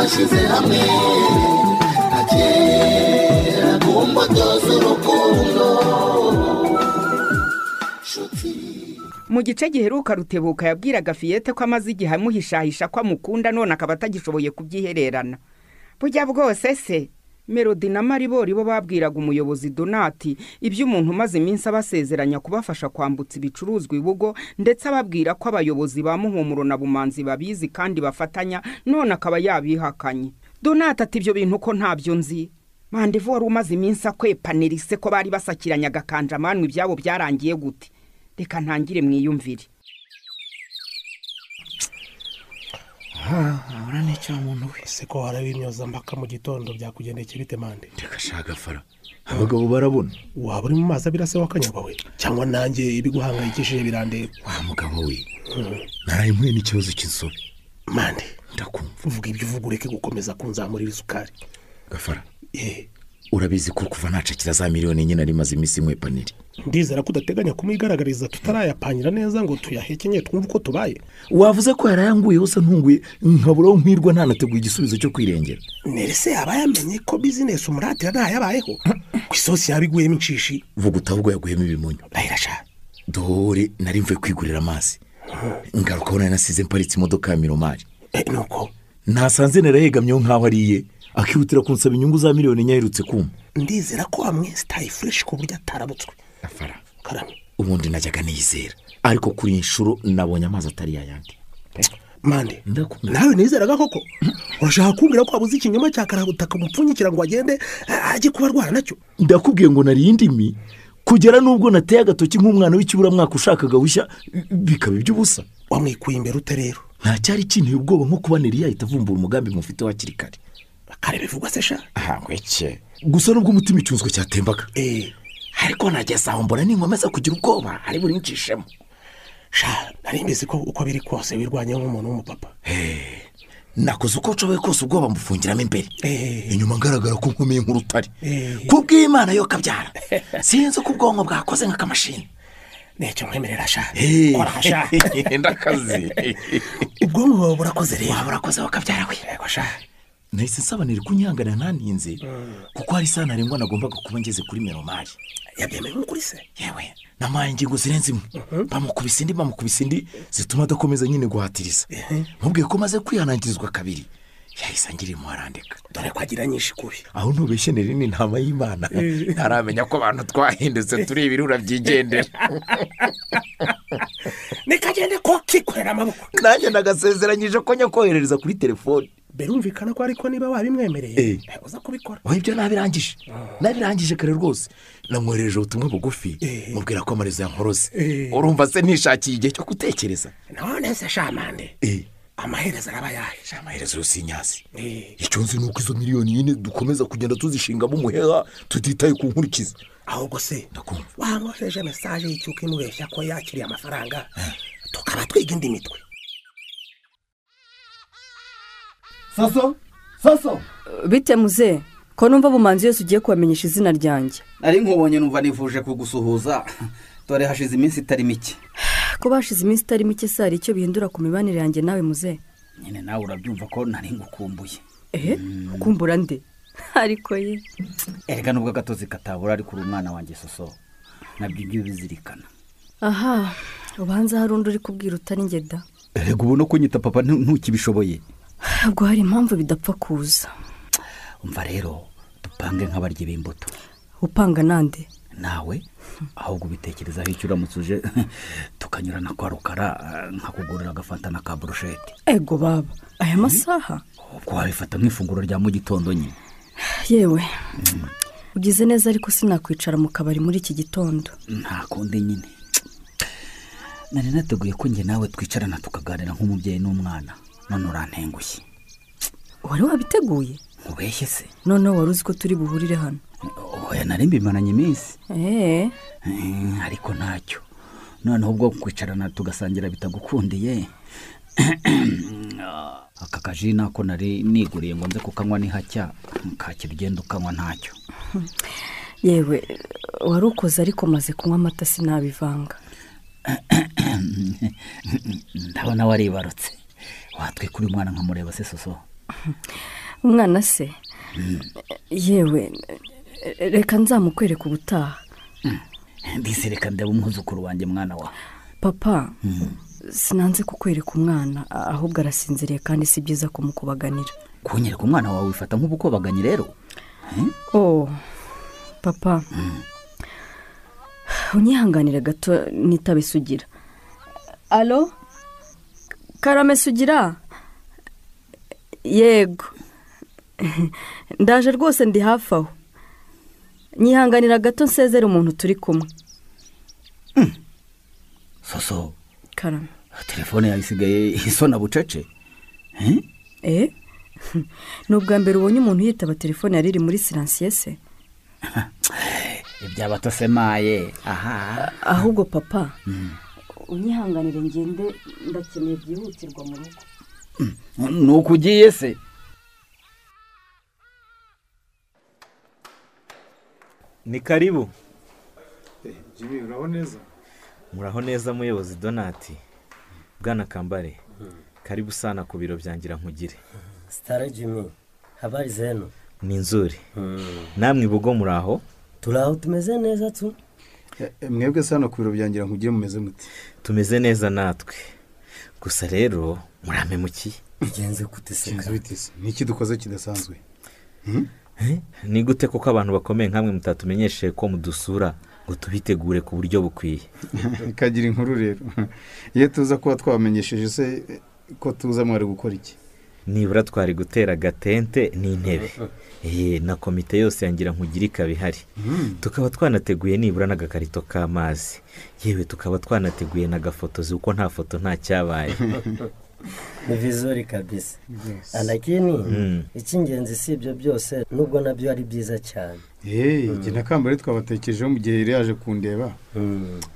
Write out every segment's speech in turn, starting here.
Twashyize hamwe agera ku mbuto z'urukundo. Mu gice giheruka Rutebuka yabwiraga Fiyete ko amaze igihe amuhishahisha ko amukunda, none akaba atagishoboye kubyihererana. Bujya bwose se Melody na Maribori bo babwiraga umuyobozi Donati ibyo umuntu umaze iminsi abasezeranya kubafasha kwambutsa ibicuruzwa ibugo, ndetse ababwira ko abayobozi ba Muhumuro na Bumanzi babizi kandi bafatanya, none akaba yabihakanye. Donati ati ibyo bintu ko ntabyo nzi. Mandevu wari umaze iminsi akwepanira ko bari basakiranya agakanja amanwe, ibyabo byarangiye gute? Reka ntangire mwiyumvire. Ahora n'icyo muntu we se ko warabimyoza mpaka mu gitondo byakugendekeye bite mande? Reka shaka fara, abagabo barabona. Waba uri mu mazi abira se wakanyagwa we, cyangwa nanjye ibiguhangayikishije birandeba? Wa mugabo we, naraye mpuye n'ikibazo cy'insobe. Mande, ndakumva. Uvuga ibyo uvuga ureke gukomeza kunzamurira isukari. Gafara, urabizi ko kuva nacakira za miliyoni nyine nari maze iminsi nkwepanira. Ndizera ko udateganya kumwigaragariza tutarayapangira neza ngo tuyahekenye twumve uko tubaye. Wavuze ko yarayanguye hose ntunguye nkabura aho nkwirwa, ntanateguye igisubizo cyo kwirengera. Nerese yaba yamenye ko bizinesi umuratira ntayabayeho ku isosi yabiguyemo inshishi. Vuga utavuga yaguyemo ibimunyu. Ndahira. Dore nari mvuye kwigurira amazi, ngaruka aho nari nasize mparitse imodoka ya Miromari. Nuko nasanze narayegamyeho nk'aho ariye, akihutira kunsaba inyungu za miliyoni enye aherutse kumpa. Ndizera ko wamwesitaye fureshi ku buryo atarabutswe. Afara, karame, ubundi najyaga niyizera, ariko kuri inshuro nabonye amazi atari yayandi. Mande, nawe nizeraga koko? Urashaka kumbwira ko wabuze ikinyoma cya karabutaka umupfunyikira ngo agende ajye kuba arwana nacyo? Ndakubwiye ngo nari indimi kugera nubwo nateye agatoki nk'umwana w'ikiburamwaka ushakaga bushya, bikaba iby'ubusa. Wamwikuye imbere ute rero? Nta cyari kinteye ubwoba nko kuba Neri yahita avumbura umugambi mufite hakiri kare. Kare bivugwa se sha? Ngweke gusa nubwo umutima icunzwe cyatembaga, ariko nageze aho mbona ninkomeza kugira ubwoba ari burincishemo. Sha, nari mbizi ko uko biri kose wirwanye nk'umuntu w'umupapa. Nakoze uko nshoboye kose ubwoba mbufungiramo imbere, inyuma ngaragara ko nkomeye nk'urutare. Kubw'Imana yo kabyara, sinzi ko ubwonko bwakoze nk'akamashini. Nicyo nkwemerera sha. Kora sha. Ndakazi. Ubwonko bwawe burakoze rero. Waba burakoze wakabyara we. Yego sha. Nahise nsabanira kunyangana ntaninze, kuko hari isaha ntarengwa nagombaga kuba ngeze kuri Miromari. Yabyemeye nk'ukuri se? Yewe, namaye ingingo zirenze imwe, bamukubise indi zituma adakomeza nyine guhatiriza. Mubwiye ko maze kwihanangirizwa kabiri, yahise angira imuharandeka. Dore ko agira nyinshi kubi. Aho ntubeshye Neri ni intama y'Imana, ntaramenya ko abantu twahindutse turi ibirura byigendera. Nikagende ko kikorera amaboko. Nanjye nagasezeranyije ko nyakoherereza kuri telefone. Berumvikana ko ariko niba wabimwemereye uza kubikora. Oya, ibyo nabirangije. Nabirangije kare rwose. Namwoherereje ubutumwa bugufi mubwira ko amarezo yankoroze. Urumva se ntishakiye igihe cyo gutekereza. None se shamande, amaherezo araba yahe? Amaherezo yose inyazi. Icyo nzi nuko izo miliyoni nyine dukomeza kugenda tuzishingamo umuheha tutitaye ku nkurikizi. Ahubwo se ndakumva wamwohereje message y'icyuko imubeshya ko yakiriye amafaranga, tukaba twiga indi mitwe. Soso, Soso. Bite muze, ko numva Bumanzi yose ugiye kubamenyesha izina ryanjye. Nari nkubonye numva nivuje kugusuhuza, dore hashize iminsi itari mike. Ko bashize iminsi itari mike se hari icyo bihindura ku mibanire yanjye nawe muze? Nyine nawe urabyumva ko nari ngukumbuye. Ukumbura nde? Ariko ye. Erega nubwo agatozi katabura ariko uri umwana wanjye Soso, nabyo ibyo bizirikana. Aha, ubanza hari undi uri kubwira utari njye da. Erega ubu no kunyita papa ntukibishoboye. Ubwo hari impamvu bidapfa kuza. Umva rero dupange nk'abaryi b'imbuto. Upanga nande? Nawe ahubwo ubitekerezaho icyo uramutse uje tukanyurana kwa Rukara nkakugurira agafanta na ka burushete. Ego baba, aya masaha? Ubwo wabifata nk'ifunguro rya mu gitondo nyine. Yewe, ugize neza ariko sinakwicara mu kabari muri iki gitondo. Nta kundi nyine. Nari nateguye ko njye nawe twicarana tukaganira nk'umubyeyi n'umwana. None urantengushye. Wari wabiteguye? Nkubeshye se? Noneho wari uzi ko turi buhurire hano? Oya, nari mbimaranye iminsi. Ariko ntacyo. Noneho ubwo kwicarana tugasangira bitagukundiye. Aka kaji nako nari niguriye ngo nze kukanywa ni hacya, kakira ugenda ukanywa ntacyo. Yewe, wari ukoze ariko maze kunywa amata sinabivanga. Ndabona waribarutse. Watwikura umwana nkamureba se Soso? Umwana se? Yewe reka nzamukwereka ubutaha. Ndise reka ndebe umwuzukuru wanjye mwana wa papa. Sinanze kukwereka umwana, ahubwo arasinziriye kandi si byiza kumukubaganira. Kunyereka umwana wawe wifata nk'ubukobaganyi rero? Oh papa, unyihanganire gato nitabe Sugira. Alo Karame Sugira? Yego ndaje rwose, ndi hafi aho. Nyihanganira gato nsezere umuntu turi kumwe. Soso Karame, telefone yawe isigaye isona bucece. Ni ubwa mbere ubonye umuntu yitaba telefone yari iri muri silencieux se? Ibyabatosemaye. Aha ahubwo papa, unyihanganire ngende, ndakeneye byihutirwa mu rugo. Nuko ugiye se? Ni karibu. Jimmy, uraho neza? Muraho neza muyobozi Donati. Bwana Kambare, karibu sana ku biro byangira nkugire. Star Jimmy, habari zenu? Ni nzuri. Namwe ibugo muraho? Turaho, tumeze neza tu. Mwebwe sana ku biro byangira nkugire mumeze muti? Tumeze neza natwe. Gusa rero murampemukiye. Bigenze gute se? Niki dukoze kidasanzwe? Ni gute koko abantu bakomeye nkamwe mutatumenyeshe ko mudusura ngo tubitegure ku buryo bukwiye? Kagira inkuru rero. Iyo tuza kuba twamenyesheje se ko tuza mwari gukora iki? Nibura twari gutera agatente n'intebe. Na komite yose yangira nkugire ikaba ihari. Tukaba twanateguye nibura n'agakarito k'amazi. Yewe tukaba twanateguye n'agafotozi uko nta foto nta cyabaye. Ni vizuri kabisa. Lakini icy'ingenzi si ibyo byose nubwo nabyo ari byiza cyane. Jye na Kambare twabatekerejeho mu gihe yari yaje kundeba.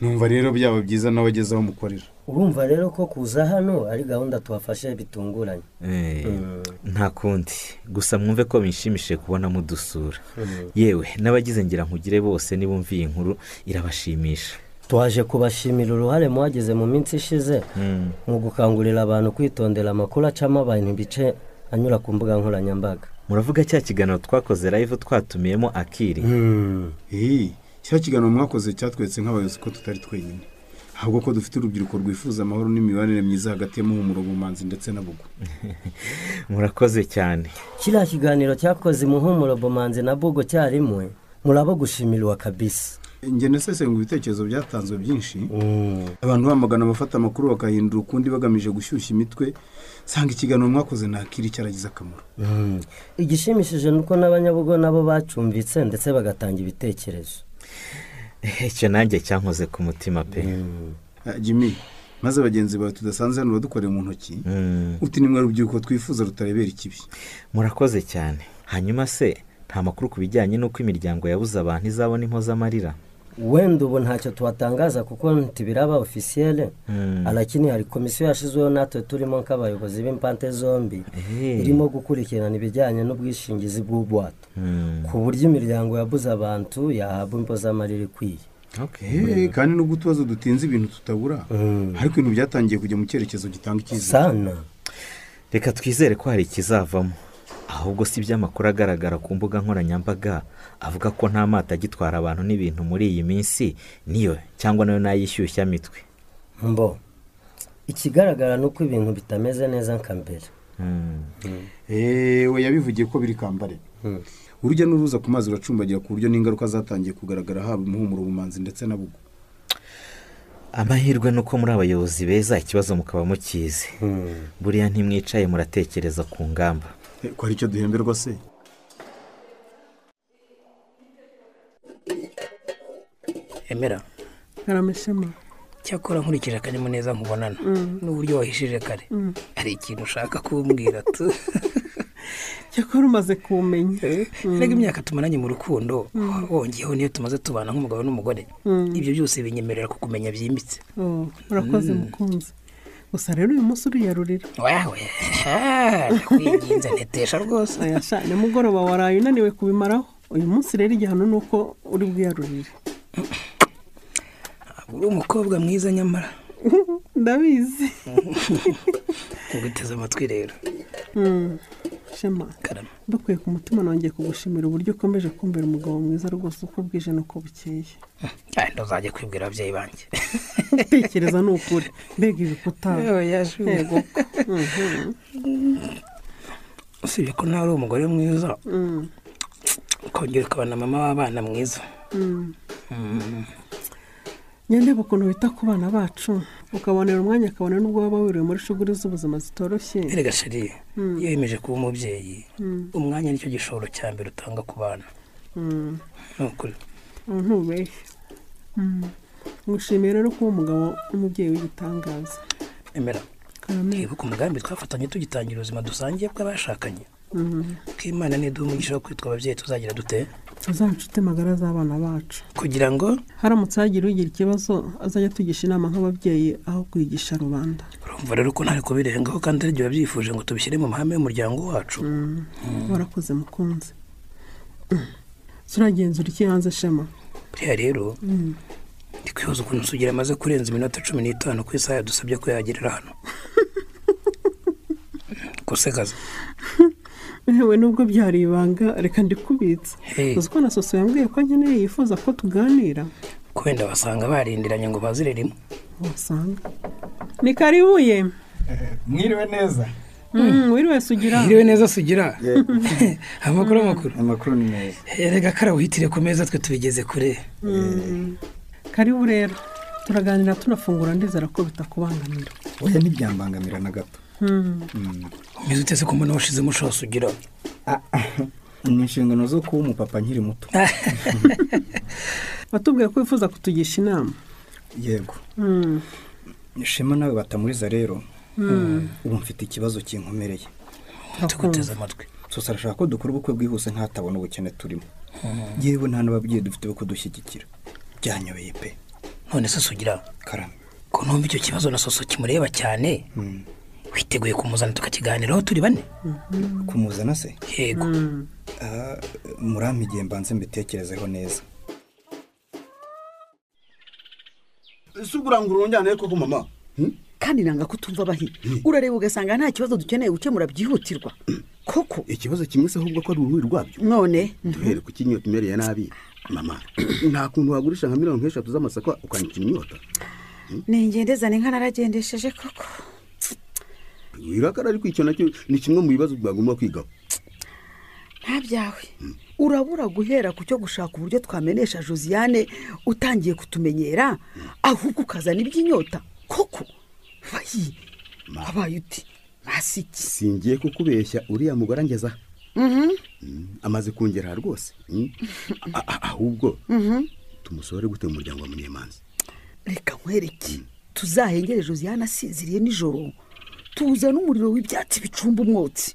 Numva rero byaba byiza nawe ageze aho mukorera. Urumva rero ko kuza hano ari gahunda twafashe bitunguranye. Nta kundi, gusa mwumve ko binshimishije kubona mudusura. Yewe n'abagize ngira nkugire bose nibumviye inkuru irabashimisha. Twaje kubashimira uruhare mwagize mu minsi ishize mu gukangurira abantu kwitondera amakuru acamo abantu ibice anyura ku mbuga nkoranyambaga. Muravuga cya kiganiro twakoze live twatumiyemo Akiri? Cya kiganiro mwakoze cyatwetse nk'abayobozi ko tutari twenyine, ahubwo ko dufite urubyiruko rwifuza amahoro n'imibanire myiza hagati y'Muhumuro, Bumanzi ndetse na Bugo. Murakoze cyane. Kiriya kiganiro cyakoze Muhumuro, Bumanzi na Bugo cyarimwe, murabo gushimirwa kabisa. Njye nasesengura ibitekerezo byatanzwe byinshi, abantu bamagana abafata amakuru bakahindura ukundi bagamije gushyushya imitwe. Sanga ikiganiro mwakoze na Akiri cyaragize akamaro. Igishimishije nuko n'abanyabugo nabo bacumbitse ndetse bagatanga ibitekerezo. Icyo nanjye cyankoze ku mutima pe. Jimmy, maze bagenzi bawe tudasanze hano badukoreye mu ntoki, uti nimwe rubyiruko twifuza rutarebera ikibi. Murakoze cyane. Hanyuma se nta makuru ku bijyanye n'uko imiryango yabuze abantu izabona impozamarira? Wenda ubu ntacyo tuwatangaza kuko ntibiraba officiel, lakini hari komisiyo yashizweho natwe turimo nk'abayobozi b'impande zombi irimo gukurikirana ibijyanye n'ubwishingizi bw'ubwato ku buryo imiryango yabuze abantu yahabwa impozamarira ikwiye. Kandi nubwo utubazo dutinze ibintu tutabura, ariko ibintu byatangiye kujya mu cyerekezo gitanga icyizere sana. Reka twizere ko hari ikizavamo. Ahubwo si by'amakuru agaragara ku mbuga nkoranyambaga avuga ko nta mata agitwara abantu n'ibintu muri iyi minsi, niyo cyangwa nayo nayishyushya mitwe. Mbo ikigaragara nuko ibintu bitameze neza nka mbere. We yabivugiye ko biri Kambare. Urujya n'uruza ku mazi ruracumbagira ku buryo n'ingaruka zatangiye kugaragara haba Muhumuro, Bumanzi ndetse na Bugo. Amahirwe nuko muri abayobozi beza ikibazo mukaba mukizi. Buriya ntimwicaye muratekereza ku ngamba. Ko ari cyo duhemberwa se? Emera Karameshema, cyakora nkurikije akanyamuneza nkubonana n'uburyo wahishije kare, hari ikintu ushaka kumbwira tu. Cyakora umaze kumenya. Rega imyaka tumaranye mu rukundo, wongeyeho niyo tumaze tubana nk'umugabo n'umugore, ibyo byose binyemerera kukumenya byimbitse. Urakoze mukunzi. Gusa rero uyu munsi uriyarurira. Wawe ndakwinginze ntetesha rwose. Oya sha, nimugoroba waraye unaniwe kubimaraho. Uyu munsi rero igihano ni uko uri bwiyarurire. Uri umukobwa mwiza nyamara. Ndabizi. Nguteze amatwi rero. Shema, dukwiye ku mutima nongeye kugushimira uburyo ukomeje kumbera umugabo mwiza rwose uko bwije n'uko bukeye. Ndazajya kwibwira ababyeyi banjye. Tekereza ni ukuri mbega ibikuta. Yego. Usibye ko nawe uri umugore mwiza, ukongera ukaba na mama w'abana mwiza. Nyandeba ukuntu wita ku bana bacu, ukabonera umwanya akabona n'ubwo waba wiriwe muri shuguri z'ubuzima zitoroshye. Erega sheri, iyo wiyemeje kuba umubyeyi, umwanya nicyo gishoro cya mbere utanga ku bana. Ni ukuri. Ntubeshye. Ngushimiye rero kuba umugabo n'umubyeyi w'igitangaza. Emera, twibuke umugambi twafatanye tugitangira ubuzima dusangiye bw'abashakanye. Ko Imana niduha umugisha wo kwitwa ababyeyi tuzagira dute? Tuzaba inshuti magara z'abana bacu, kugira ngo haramutse hagira ugira ikibazo azajya tugisha inama nk'ababyeyi aho kwigisha rubanda. Urumva rero ko ntari kubirengaho kandi ari byo babyifuje ngo tubishyire mu mahame y'umuryango wacu. Warakoze mukunzi. Turagenzura iki hanze Shema? Buriya rero ndi kwibaza ukuntu Sugira amaze kurenza iminota 15 ku isaha yadusabye ko yagerera hano. Gusekaza. Ewe nubwo byari ibanga reka ndikubitse. Uzi ko na Soso yambwiye ko nkeneye yifuza ko tuganira. Ko wenda basanga barindiranye ngo bazire rimwe. Wasanga. Ni karibuye. Mwiriwe neza. Wiriwe Sugira. Mwiriwe neza Sugira. Amakuru amakuru. Amakuru ni meza. Erega karawuhitire ku meza twe tubigeze kure. Karibu rero. Turaganira tunafungura ndizera ko bitakubangamira. Oya ntibyambangamira na gato. Umeze ute se ko mbona washizemo ushobora Sugira? Ni inshingano zo kuba umupapa nkiri muto. Watubwiye ko wifuza kutugisha inama. Yego. Shema nawe batamuriza rero. Ubu mfite ikibazo kinkomereye. Tuguteze amatwi. Soso arashaka ko dukora ubukwe bwihuse nkatabona ubukene turimo. Yewe nta n'ababyeyi dufite bo kudushyigikira. Byanyobeye pe. None se Sugira? Karame. Ko numva icyo kibazo na Soso kimureba cyane. Witeguye kumuzana tukakiganiraho turi bane? Kumuzana se? Yego. Murampa igihe mbanze mbitekerezeho neza. Sugurangura unjyane koko mama. Kandi nanga kutumva bahi. Urareba ugasanga nta kibazo dukeneye gukemura byihutirwa. Koko ikibazo kimwe se ahubwo ko ari uruhuri rwabyo. None duhere ku kinyota imereye nabi. Mama, nta kuntu wagurisha nka 3 miliyoni z'amasaka ukanyita inyota. Ningendezane nka naragendesheje koko. Wirakara ariko icyo nacyo ni kimwe mu bibazo byagomba kwigaho. Nta byawe. Urabura guhera ku cyo gushaka uburyo twamenesha Josiane utangiye kutumenyera ahubwo ukazana iby'inyota. Koko bayi abaye uti masiki. Singiye kukubeshya uriya mugore angeza. Amaze kungera rwose. Ahubwo tumusohore gute mu muryango wa Munyemanzi? Reka nkwereke. Tuzahengere Josiane asinziriye nijoro. Tuzana umuriro w'ibyatsi bicumba umwotsi.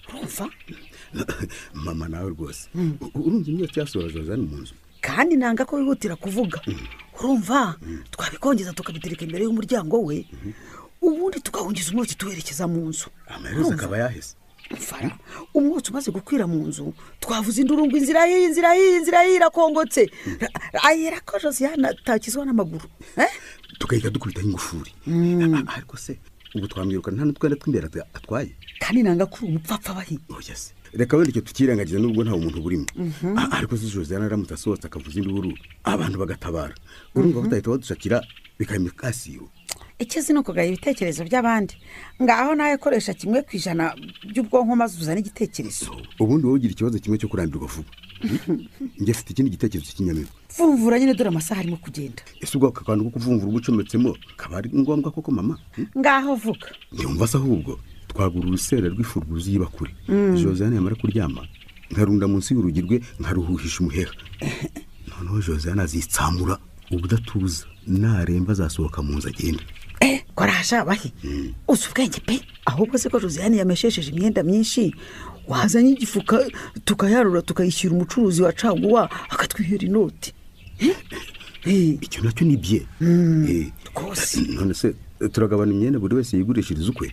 Urumva? Mama nawe rwose. Urumva imyotsi yasohora Josiane mu nzu. Kandi nanga ko wihutira kuvuga. Urumva? Twabikongeza tukabitereka imbere y'umuryango we. Ubundi tukahungiza umwotsi tuwerekeza mu nzu. Amaherezo akaba yahese. Mfara, umwotsi umaze gukwira mu nzu, twavuze induru ngo inzira iyi inzira iyi inzira iyi irakongotse. Ayera ko Josiane atakizwa n'amaguru. Tukahita dukubita ingufuri. Ariko se ubu twamwiruka nta n'utwenda tw'imbere atwaye. Kandi nanga ko umupfapfa bahi. Oya se. Reka wenda icyo tukirengagiza nubwo nta umuntu burimo. Ariko se Josiane aramutse asohotse akavuza induru abantu bagatabara. Urumva batahita badushakira bikayimikasiyo. Ikizi no kugaya ibitekerezo by'abandi. Ngaho nawe koresha 1% by'ubwonko maze uzane igitekerezo. Ubundi wowe ugira ikibazo kimwe cyo kurambirwa vuba. Njye mfite ikindi gitekerezo cy'inyamibwa. Vumvura nyine dore amasaha arimo kugenda. Ese ubwo aka kantu ko kuvumvura ubucometsemo kaba ari ngombwa koko mama? Ngaho vuga. Ndumva se ahubwo twagura urusera rw'ifu rwuzuye ibakure. Josiane yamara kuryama nkarunda munsi y'urugi rwe nkaruhuhisha umuheha. Noneho Josiane azitsamura ubudatuza naremba azasohoka mu nzu agenda. Korasha bahi. Uzi ubwenge pe. Ahubwo se ko Josiane yameshesheje imyenda myinshi wazanye igifuka tukayarura tukayishyura umucuruzi wa caguwa akatwihera inoti. Icyo nacyo ni bye. None se turagabana imyenda buri wese yigurishiriza ukwe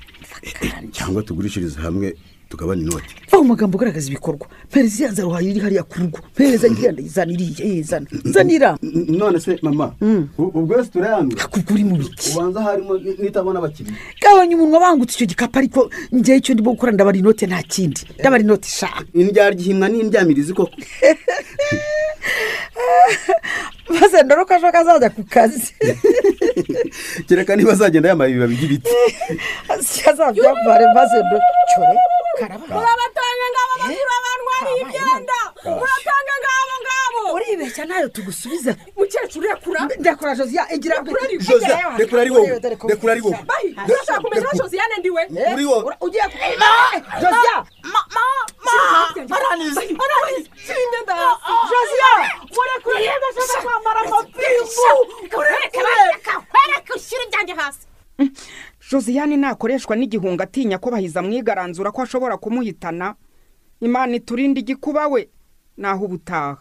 cyangwa tugurishiriza hamwe Tugabane inoti. Va mu magambo ugaragaza ibikorwa. Mpereza iriya nzaruhaye iri hariya ku rugo. Mpereza ngiriya ndayizana iriya, zana. Nzanira. None se mama, ubwo wese turayanga. Akubwo uri mu biki? Ubanza harimo nitabona abakiriya. Gabanya umunwa bangutse icyo gikapu, ariko njyewe icyo ndimo gukora ndabara inote nta kindi. Ndabara inote sha. Indyarya ihimwa n'indyamirizi koko. Maze ndoroka ejo kazajya ku kazi. Kereka niba azagenda yambaye ibibabi by'ibiti. Azabyambare maze cyore. Murabatanga ngabo bakura abantu ibyenda. Muratanga ngabo ngabo. Uribeshya nayo tugusubiza. Mukecuru rekura. Ndakora Josia igira Josia rekura ari wowe. Rekura ari wowe. Urashaka kumenya Josiane ndiwe? Uri wowe. Ugiye Josia. Ma ma ma. Aranizi. Aranizi. Sinda. Josia. Murekure ndashaka kwambara amapingu. Murekure. Ushyira ibyanjye hasi. Josiane nakoreshwa n'igihunga atinya ko bahiza mwigaranzura ko ashobora kumuhitana. Imana iturinde igikuba we naho ubutaha.